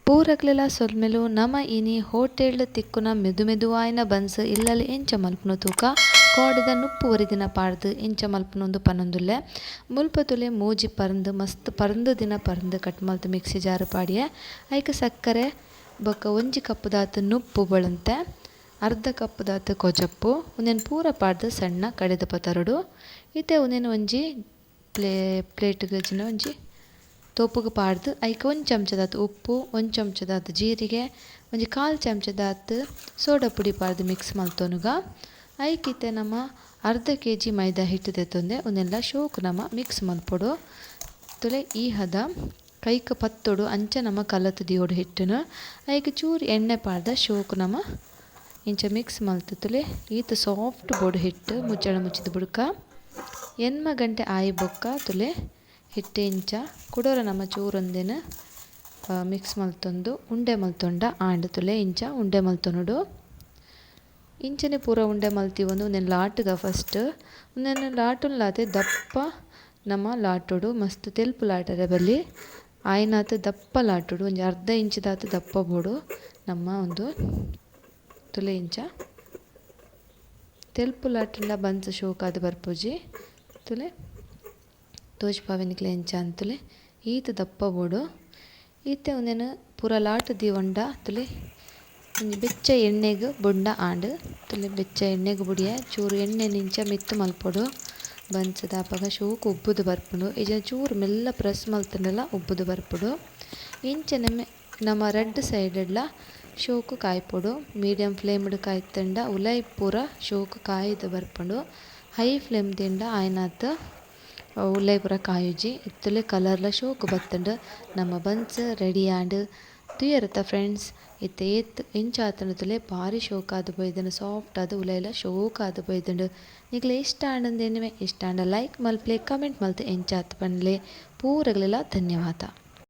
ಪೂರಕ್ಲೆಲ ಸೊಲ್ಮೆಲು. ನಮ ಇನಿ ಹೋಟೆಲ್ಡ್ ತಿಕ್ಕುನ ಮೆದು ಮೆದುವಾಯಿನ ಬನ್ಸ್ ಇಲ್ಲಲ್ ಎಂಚ ಮಲ್ಪುನು ತೂಕ. ಕೋಡೆದ ನುಪ್ಪು ಒರಿದಿನ ಪಾಡ್ದ್ ಎಂಚ ಮಲ್ಪುನು ಪನೊಂದುಲ್ಲೆ. ಮುಲ್ಪ ತೂಲೆ ಮೂಜಿ ಪರ್ಂದ್ ಮಸ್ತ್ ಪರ್ಂದ್ ದಿನ ಪರ್ಂದ್ ಕಟ್ ಮಲ್ತ್ ಮಿಕ್ಸಿ ಜಾರ್ ಪಾಡಿಯೆ. ಐಕ್ ಸಕ್ಕರೆ ಬೊಕ್ಕ ಒಂಜಿ ಕಪ್ ದಾತ್ ನುಪ್ಪು ಬೊಳಂತೆ, ಅರ್ಧ ಕಪ್ ದಾತ್ ಕೊಜಪು ಉಂದೆನ್ ಪೂರ ಪಾಡ್ದ್ ಸಣ್ಣ ಕಡೆದ್ ಪತರೊಡು. ಇತ್ತೆ ಉಂದೆನ್ ಒಂಜಿ ಪ್ಲೇಟ್ ಗ್ ಇಜ್ಜಿಂಡ ಒಂಜಿ ತೋಪುಗು ಪಾಡ್ದ್ ಐಕ್ ಒಂಜಿ ಚಮಚದಾತ್ ಉಪ್ಪು, ಒಂಜಿ ಚಮಚದಾತ್ ಜೀರಿಗೆ, ಒಂಜಿ ಕಾಲ್ ಚಮಚದಾತ್ ಸೋಡಾ ಪುಡಿ ಪಾಡ್ದ್ ಮಿಕ್ಸ್ ಮಲ್ತೊನುಗ. ಐಕ್ ಇತ್ತೆ ನಮ ಅರ್ಧ ಕೆಜಿ ಮೈದಾ ಹಿಟ್ಟು ದೆತ್ತೊಂದೆ ಉಂದೆನ್ಲ ಶೋಕು ನಮ ಮಿಕ್ಸ್ ಮಲ್ಪೊಡು. ತುಲೆ ಈ ಹದ ಕೈಕ್ ಪತ್ತೊಡು ಅಂಚ ನಮ ಕಲತ್ ದಿಯೊಡು ಹಿಟ್ಟುನು. ಐಕ್ ಚೂರು ಎಣ್ಣೆ ಪಾಡ್ದ ಶೋಕು ನಮ ಇಂಚ ಮಿಕ್ಸ್ ಮಲ್ತ್ ತುಲೆ ಈತ್ ಸಾಫ್ಟ್ ಬೋಡು ಹಿಟ್ಟು ಮುಚ್ಚಳ ಮುಚ್ಚಿದ ಬುಡ್ಕ. 8 ಗಂಟೆ ಆಯಿ ಬೊಕ್ಕ ತುಲೆ ಹಿಟ್ಟು ಇಂಚ ಕುಡೊರ ನಮ ಚೂರೊಂದೆನ್ ಮಿಕ್ಸ್ ಮಲ್ತೊಂದು ಉಂಡೆ ಮಲ್ತೊಂಡ ಆಂಡ್. ತುಲೆ ಇಂಚ ಉಂಡೆ ಮಲ್ತೊನೊಡು. ಇಂಚನೆ ಪೂರ ಉಂಡೆ ಮಲ್ತಿವೊಂದು ಉಂದೆನ್ ಲಾಟುಗ ಫಸ್ಟ್ ಉಂದೆನ್ ಲಾಟುನ್ ಲಾತೆ ದಪ್ಪ ನಮ ಲಾಟೊಡು ಮಸ್ತ್ ತೆಲ್ಪು ಲಾಟರೆ ಬಲ್ಲಿ ಆಯಿನಾತ್ ದಪ್ಪ ಲಾಟೊಡು ಒಂಜಿ ಅರ್ಧ ಇಂಚಿದಾತ್ ದಪ್ಪ ಬೋಡು ನಮ್ಮ ಉಂದು. ತುಲೆ ಇಂಚ ತೆಲ್ಪು ಲಾಟುಂಡ ಬನ್ಸ್ ಶೋಕಾದ್ ಬರ್ಪುಜಿ. ತುಲೆ ತೋಜ್ಪಾವೆ ನಿಕ್ಲೆ ಎಂಚ ಅಂತುಲೆ ಈತ್ ದಪ್ಪ ಬೋಡು. ಇತ್ತೆ ಉಂದೆನ್ ಪೂರ ಲಾಟ್ ದೀವೊಂಡ ತುಲೆ ಒಂಜಿ ಬೆಚ್ಚ ಎಣ್ಣೆಗ್ ಬುಡ್ಂಡ ಆಂಡ್. ತುಲೆ ಬೆಚ್ಚ ಎಣ್ಣೆಗ್ ಬುಡಿಯೆ ಚೂರು ಎಣ್ಣೆ ಇಂಚ ಮಿತ್ತ್ ಮಲ್ಪೊಡು ಬನ್ಸ್ದ ಅಪಗ ಶೋಕು ಉಬ್ಬುದು ಬರ್ಪುಂಡು. ಇಜ್ಜಂಡ ಚೂರು ಮೆಲ್ಲ ಪ್ರೆಸ್ ಮಲ್ತ್ಂಡಲ ಉಬ್ಬುದು ಬರ್ಪುಂಡು. ಇಂಚನೆ ನಮ ರಡ್ಡ್ ಸೈಡ್ ಡ್ಲ ಶೋಕು ಕಾಯ್ಪೊಡು. ಮೀಡಿಯಂ ಫ್ಲೇಮ್ ಡ್ ಕಾಯ್ತುಂಡ ಉಲಯಿ ಪೂರ ಶೋಕು ಕಾಯ್ದು ಬರ್ಪುಂಡು. ಹೈ ಫ್ಲೇಮ್ ದೀಂಡ ಆಯಿನಾತ್ ಉಲಯಿ ಪೂರ ಕಾಯುಜಿ. ಇತ್ತುಲೆ ಕಲರ್ಲ ಶೋಕು ಬತ್ತುಂಡು. ನಮ್ಮ ಬನ್ಸ್ ರೆಡಿ ಆಂಡ್. ತೂಯರತ ಫ್ರೆಂಡ್ಸ್ ಇತ್ತೆ ಏತ್ ಎಂಚ ಆತುಂಡು ತೂಲೆ ಬಾರಿ ಶೋಕಾದ್ ಬೈದುಂಡು, ಸಾಫ್ಟ್ ಆದ್ ಉಲಯಿಲ ಶೋಕಾದ್ ಬೈದುಂಡು. ನಿಕ್ಲೆ ಇಷ್ಟ ಆಂಡ್ ಎನ್ನುವೆ. ಇಷ್ಟ ಆಂಡ ಲೈಕ್ ಮಲ್ಪುಲೆ, ಕಮೆಂಟ್ ಮಲ್ತ್ ಎಂಚ ಆತ್ ಪನ್ಲೆ. ಪೂರಗ್ಲೆಲ ಧನ್ಯವಾದ.